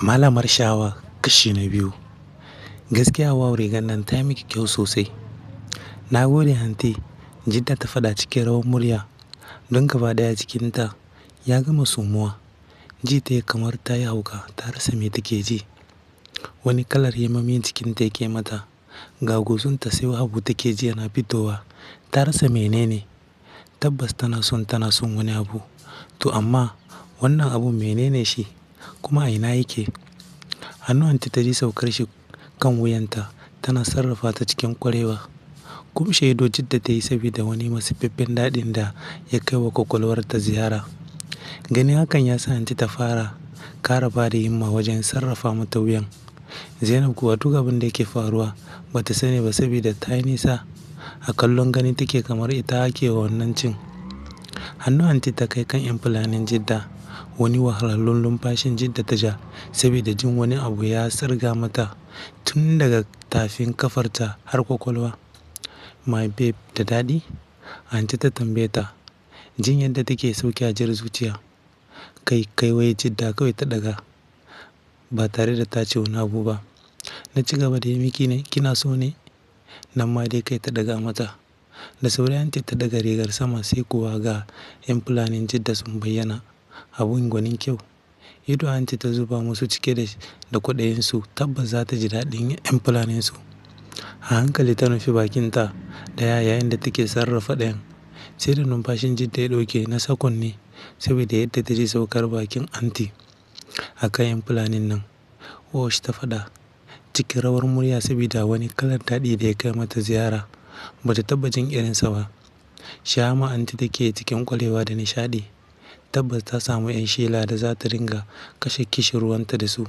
Malamar Shawa kashi na biyu. Gaskiya wow, rigar nan ta yi miki kyau sosai. Na gode Aunty, Jidda ta faɗa cikin rawar murya don gaba ɗaya jikinta ya gama sumuwa. Ji ta yi kamar ta yi hauka, ta rasa me take ji. Wani kalar yamami jikinta yake mata. Ga gosunta sai habu take ji yana fitowa. Ta rasa menene. Tabbas tana son wani abu. To amma wannan abun menene shi? Kuma a ina yake? Hannu Aunty ta ji saukar shi kan wuyanta tana sarrafa ta cikin ƙwarewa. Kumshe ido Jidda ta yi saboda wani masifaffen daɗin da ya kai wa kwakwalwarta ziyara. Ganin hakan ya sa Aunty ta fara ƙara ba da himma wajen sarrafa mata wuyan. Zainab kuwa duk abin da yake faruwa ba ta sani ba saboda ta yi nisa a kallon, gani take kamar ita ake wa wannan cin. Hannu Aunty ta kai kan 'yan fulanin Jidda. Wani wahalhalun lumfashin Jidda ta ja saboda jin wani abu ya tsirga mata tun daga tafin kafarta har kwakwalwa. "My babe, da daɗi?" Aunty ta tambaye ta. Jin yadda take sauke ajiyar zuciya. Kai kai wai Jidda kawai ta ɗaga ba tare da ta ce wani abu ba. "Na ci gaba da yi miki ne? Kina so ne?" Nan ma dai kai ta ɗaga mata. Da sauri Aunty ta ɗaga rigar sama, sai kuwa ga 'yan fulanin Jidda sun bayyana. Abun gwanin kyau. Ido Aunty ta zuba musu cike da kwaɗayinsu, tabbas za ta ji daɗin 'yan fulaninsu. A hankali ta nufi bakinta ɗaya yayin da take sarrafa ɗayan. Sai da numfashin Jidda ya ɗauke na sakonni saboda yadda ta ji saukar bakin Aunty a kan 'yan fulanin nan. "Wash," ta faɗa cikin rawar murya saboda wani kalar daɗi da ya kai mata ziyara. Ba ta taɓa jin irinsa ba. Shama Aunty take cikin ƙwarewa da nishaɗi. Tabbas ta samu 'yan shela da za ta ringa kashe kishirwanta da su.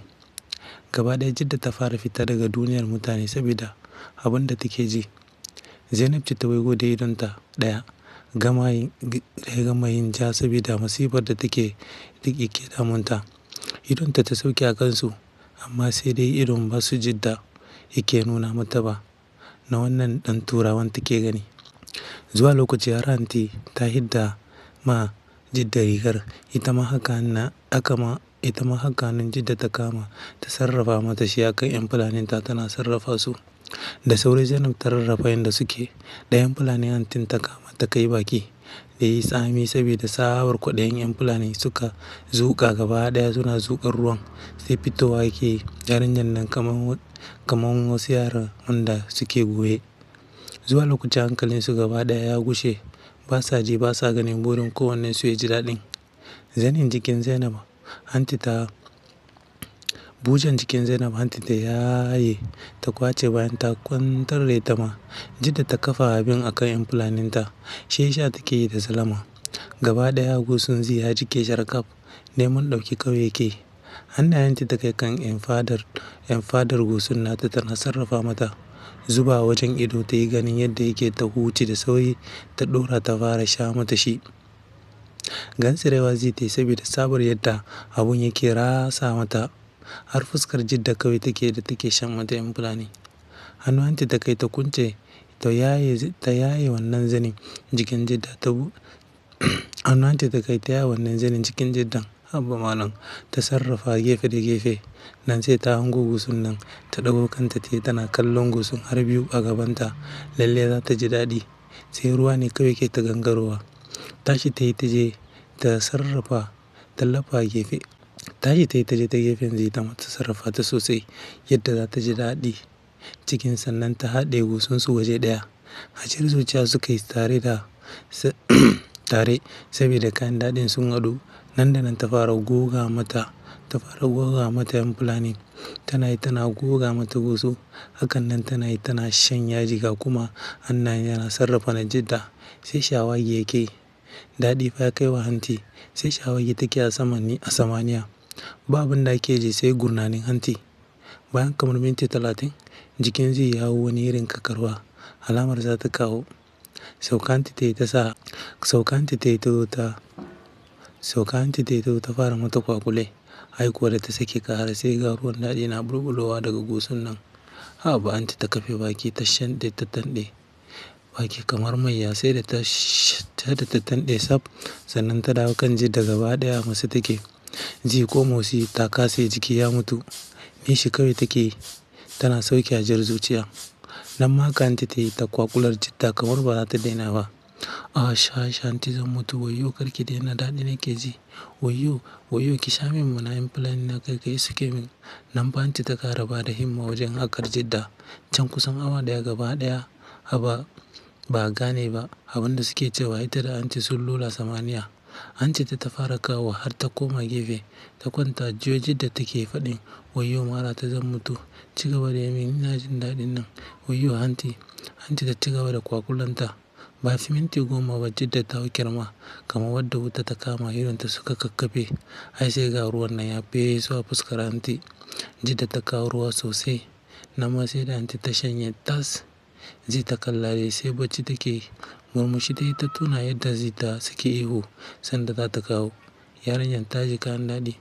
Gaba ɗaya Jidda ta fara fita daga duniyar mutane saboda abin da take ji. Zainab ce ta waigo da idonta ɗaya gama yin ja saboda masifar da take ke damunta. Idonta ta sauke a kansu, amma sai dai idon ba su Jidda yake nuna mata ba. Na wannan ɗan turawan take gani. Zuwa lokaci har Aunty ta hidda ma Jidda rigar, ita ma haka hannun Jidda ta kama ta sarrafa mata shi a kan 'yan fulaninta tana sarrafa su. Da sauri Zainab ta rarrafa inda suke. Ɗayan fulani Aunty ta kama ta kai baki da yi tsami saboda tsabar kwaɗayin 'yan fulani, suka zuƙa gaba ɗaya suna zuƙar ruwan sai fitowa yake yarinyar nan kamar wasu yara wanda suke goye. Zuwa lokacin hankalinsu gaba ɗaya ya gushe, ba sa ji ba sa ganin, burin kowannensu ya ji daɗin. Zanin jikin Zainab Aunty ta bujan jikin Zainab Aunty ta yaye ta kwace bayan ta kwantar da ita ma. Jidda ta kafa abin a kan 'yan fulaninta, shi sha take yi da salama. Gaba ɗaya gusun zai ya jike sharkaf, neman ɗauki kawai yake. Hannayenta ta kai kan 'yan fadar gusun nata tana sarrafa mata. Zuba wajen ido ta yi ganin yadda yake ta huci, da sauri ta ɗora ta fara sha mata shi. Gantsirewa zai ta yi saboda sabar yadda abun yake rasa mata. Har fuskar Jidda kawai take da take shan mata 'yan fulani. Hannu Aunty ta kai ta kunce ta yaye wannan zanin jikin Jidda ta hannu Aunty ta kai ta yaye wannan zanin jikin Jiddan. Haba malam, ta sarrafa gefe da gefe. Nan sai ta hango gusun nan, ta ɗago kanta tayi tana kallon gusun har biyu a gabanta. Lalle za ta ji daɗi. Sai ruwa ne kawai ke ta gangarowa. Tashi ta yi ta je ta sarrafa ta lafa gefe. Tashi ta yi ta je ta gefen zai ta mata sarrafa ta sosai yadda za ta ji daɗi cikin, sannan ta haɗe gusunsu waje ɗaya. Ajiyar zuciya suka yi tare da tare saboda kayan daɗin sun haɗu. Nan da nan ta fara goga mata 'yan fulani. Tana yi tana goga mata gusu. Hakan nan tana yi tana shan yaji, ga kuma hannayen yana sarrafa na Jidda sai shawagi yake. Daɗi fa ya kai wa Aunty, sai shawagi take a samaniya. Ba abin da ake ji sai gurnanin Aunty. Bayan kamar minti 30 jikin zai hau wani irin kakarwa, alamar za ta kawo. Sauka Aunty ta yi ta sa sauka Aunty ta yi ta ta sauka Aunty ta yi ta fara mata kwakule. Ai kuwa da ta sake kara sai ga ruwan daɗi na bulbulowa daga gusun nan. Haba, Aunty ta kafe baki ta shanɗe ta tanɗe baki kamar mayya, sai da ta tanɗe saf sannan ta dawo kan Jidda, gaba ɗaya masu take. Ji ko motsi ta kasa jiki ya mutu. Nishi kawai take tana sauke ajiyar zuciya. Nan ma haka anty ta yi ta kwakular Jidda kamar ba za ta daina ba. "Ah sha sha anty zan mutu wayyo karki daina daɗi nake ji. Wayyo wayyo ki sha min mana 'yan fulani na ƙaiƙayi suke min." Nan fa anty ta ƙara bada himma wajen haƙar Jidda. Can kusan awa ɗaya gaba ɗaya haba ba a gane ba abin da suke cewa ita da anty sun lula samaniya. Anty ta fara kawowa har ta koma gefe ta kwanta jiyo Jidda take faɗin wayyo mara ta zan mutu. Ci gaba da yi min ina jin daɗin nan. Wayyo anty. Anty ta ci gaba da kwakulanta. Ba fi minti 10 ba Jidda ta hau ƙyarma kamar wadda wuta ta kama idonta suka kakkafe. Ai sai ga ruwan nan ya feso a fuskar anty. Jidda ta kawo ruwa sosai. Nan ma sai da anty ta shanye tas. Zee ta kalla dai sai bacci take yi. Murmushi ta yi ta tuna yadda Zee ta saki ihu sanda za ta kawo. Yarinyar ta ji kayan daɗi.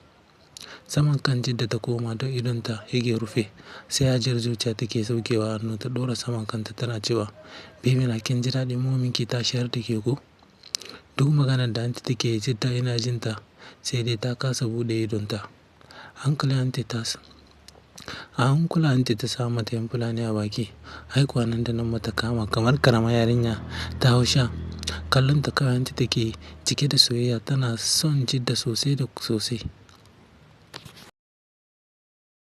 Saman kan Jidda ta koma don idonta yake rufe. Sai ajiyar zuciya take saukewa hannu ta ɗora saman kanta tana cewa "Baby na kin ji daɗin mominki ta shayar da ke ko?" Duk maganar da anty take yi Jidda yana jin ta sai dai ta kasa buɗe idonta. Hankali anty ta a hankula anty ta sa mata 'yan fulani a baki. Ai kuwa nan da nan mata kama kamar ƙaramar yarinya ta hau sha. Kallon ta kawai anty take yi cike da soyayya tana son Jidda sosai da sosai.